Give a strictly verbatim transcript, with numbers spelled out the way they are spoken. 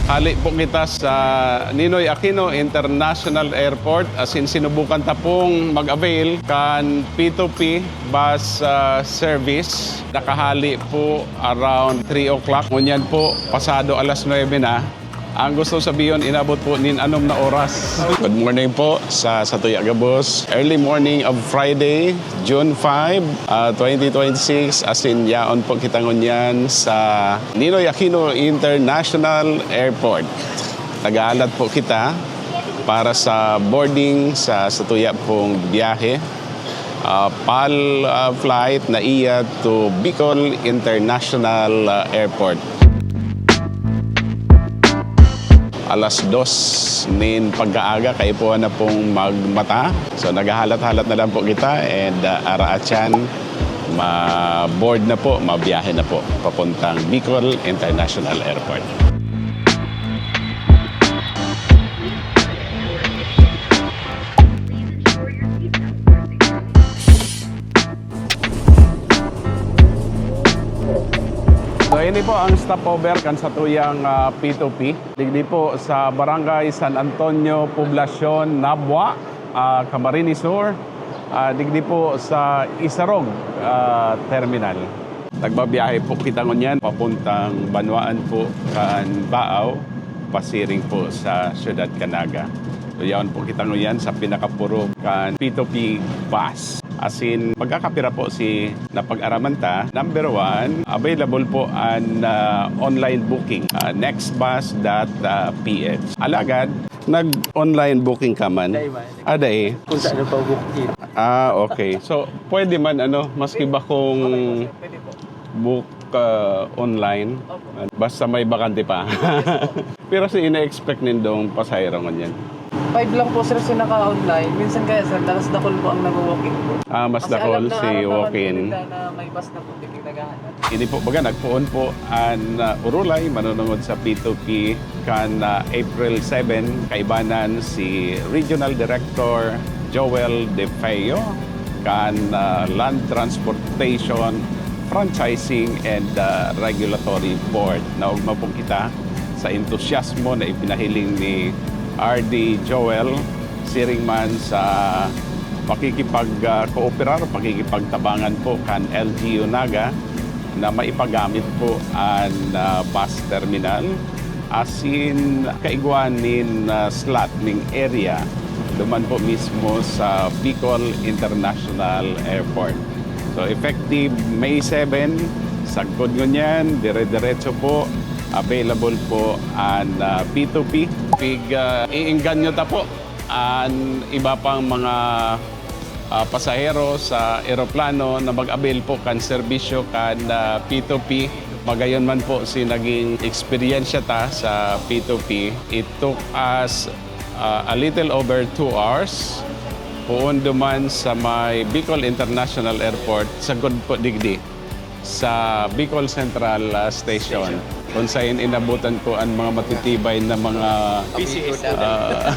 Hali po kita sa Ninoy Aquino International Airport, asin sinubukan ta pong mag-avail kan P two P bus, ah, service. Nakahali po around three o'clock. Ngunyan po, pasado alas nuebe na. Ang gusto sabihon, inabot po nin anom na oras. Good morning po sa satuya gabos. Early morning of Friday, June five, ah, twenty twenty-six, asin yaon po kita ngunyan sa Ninoy Aquino International Airport. Nag-aalat po kita para sa boarding sa satuya pong biyahe. Ah, PAL, ah, flight na iya to Bicol International, ah, Airport. Alas dos nin pagkaaga, kaipuhan na pong magmata. So, naghahalat-halat na lang po kita and, ah, araatyan, ma-board na po, mabiyahe na po papuntang Bicol International Airport. So, ini po ang stopover kan satuyang, ah, P two P. Digdi po sa Barangay San Antonio, Poblacion, Nabua, ah, Camarines Sur. Ah, digdi po sa Isarog, ah, Terminal. Nagbabiyahe po kita ngunyan papuntang banwaan po kan Baao, pasiring po sa Siyudad kan Naga. So, yaon po kita ngunyan sa pinakapurog kan P two P bus. Asin, magkakapira po si napag-araman ta. Number one, available po an, ah, online booking, ah, next bus dot P H. Alagad, nag-online booking ka man? Dai man. Ah, dai. Kung saan ang pa-booking. Ah, okay. So, pwede man, ano, maski ba kung Pwede po. book, ah, online, Opo. basta may bakante pa. Pero si ina-expect nindong pasahero ngunyan? Five lang po, sir, si naka-online. Minsan kaya, sir, dalas dakul po ang nagwo-walk-in po. Ah, mas Kasi dakul alam na si alam naman po walk-in. nila na may bus na po, tigil naghahanap. Ini po, baga, nagpoon po an, ah, urulay manunungod sa P two P kan, ah, April seven, kaibanan si Regional Director Joel De Feo kan, ah, Land Transportation Franchising and, ah, Regulatory Board. Naogma po kita sa entusiasmo na ipinahiling ni R D Joel, siring man sa pakikipag, ah, kooperar, pakikipagtabangan po kan L G U Naga na maipagamit po an, ah, bus terminal asin kaigwa nin, ah, slot ning area duman po mismo sa Bicol International Airport. So, effective May seven, sagkod ngunyan, dire-diretso po, available po an, ah, P two P. Pig, ah, iingganyo ta po an iba pang mga, ah, pasahero sa eroplano na mag-avail po kan serbisyo kan, ah, P two P. Magayon man po si naging eksperyensya ta sa P two P. It took us, ah, a little over two hours. Poon duman sa may Bicol International Airport, sagkod po digdi sa Bicol Central, ah, Station, kung sain inabutan ko an mga matitibay na mga, P C S. ah,